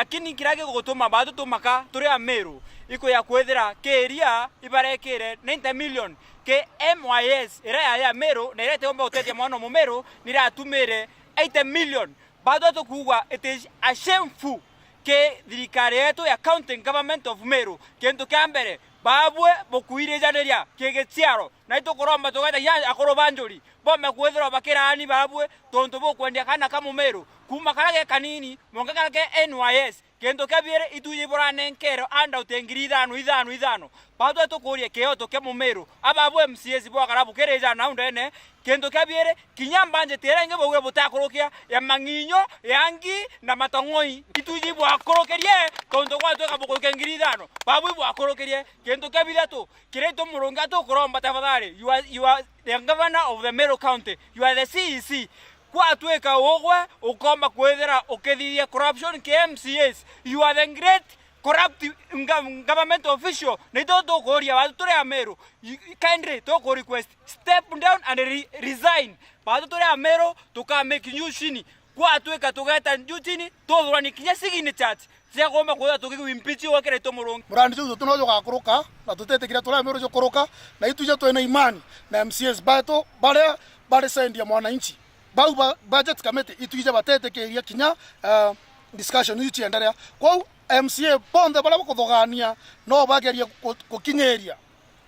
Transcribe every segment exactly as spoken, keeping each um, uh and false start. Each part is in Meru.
Lakini kiria gigutuma baatwi tumaka turi Amiru, iku ya kwithira ki iria ibarekire ninety million ki M Y S iria yari Amiru na iria itiumba guteethia mwana Mumiru, ni iratumire eighty million. Baatwi tukuuga it is a shameful ki thirikari yetu ya County Government of Meru. Kintu kia mbere, baabwe bukuirijaniria ki giciaro, na itukuromba tugeeta kinya akuru ba njuri bombe kwithirwa bakiraani baabwe, tontu bukwendia kaana ka Mumiru kuuma karia ge kanini mwanka karia ke N Y S. Kintu kia biiri, itwiji buranenkerwe handout ngiri ithano, ithano, ithano. Baatwi tukuuria kioto kia Mumiru, a baabwe M C As bwakara bukirijana nau ndene. Kintu kia biiri, kinya budget iria ingi bauge butakurukia ya mang'inyo, ya ngi na matong'oi, itwiji bwakurukirie, tontu gwatwika bukurukia ngiri ithano, baabwe ibwakurukirie. Kintu kia bithatu, kiria itu Murungi atukuromba tafadhali, you are, you are the governor of the Meru County, you are the C E C. Kwatwika ugwe ukomba kwithira ukithithia corruption ki M C As, you are the great corrupt nga-, government official. Na itu tukuuria baatwi turi Amiru, you, kindly tuku request, step down and re-, resign. Baatwi turi Amiru tuka make new chini. Kwatwika tugeeta juu chini, tuthuranie kinya signatures cia kuumba kwithirwa tukiimpeach gwikira itu Murungi. Murandi juu jutu no jugakuruka, na tutitikiria turi Amiru jukuruka, na itwiji twina imani na M C As betu baria bari side ya mwananchi. Bau ba budget committee itwiji batetikiria kinya, eh, discussion iu cienderea. Kwou M C A bonthe baria bakuthugania no bagerie ku-, gukinyiria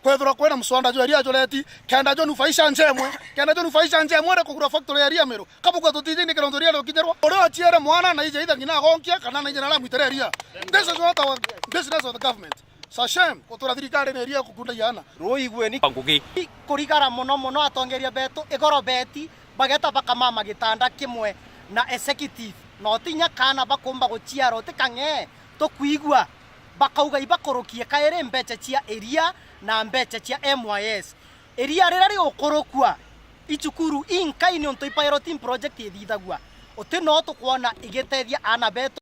kwethirwa kwina mswada jwa iria jureti, kenda jwa nufaisha nja imwe, kenda jwa nufaisha nja imwe iri kugura factory ya iria Amiru. Kabugwa tutiji ni kironto iria riukinyirwa. Uria aciere mwana na ije itha ng'ina agonkia, kana na ije na aramwitira iria. This is not our business of the government. It's a shame gutura thirikari ni iria gukundagia ana. Ruigwe ni ngugi. Kurigara mono mono atongeria betu igoro beti bageta bakamama gitanda kimwe na executive. No tinya kana bakumba guciara uti kang'e tukwigua. Bakauga ibakurukie kairi mbeca cia iria na mbeca cia M Y S. Iria riria rigukurukua, icukuru inkai niuntu i piloting project ithithagua. Uti no tukwona igitethia aana betu.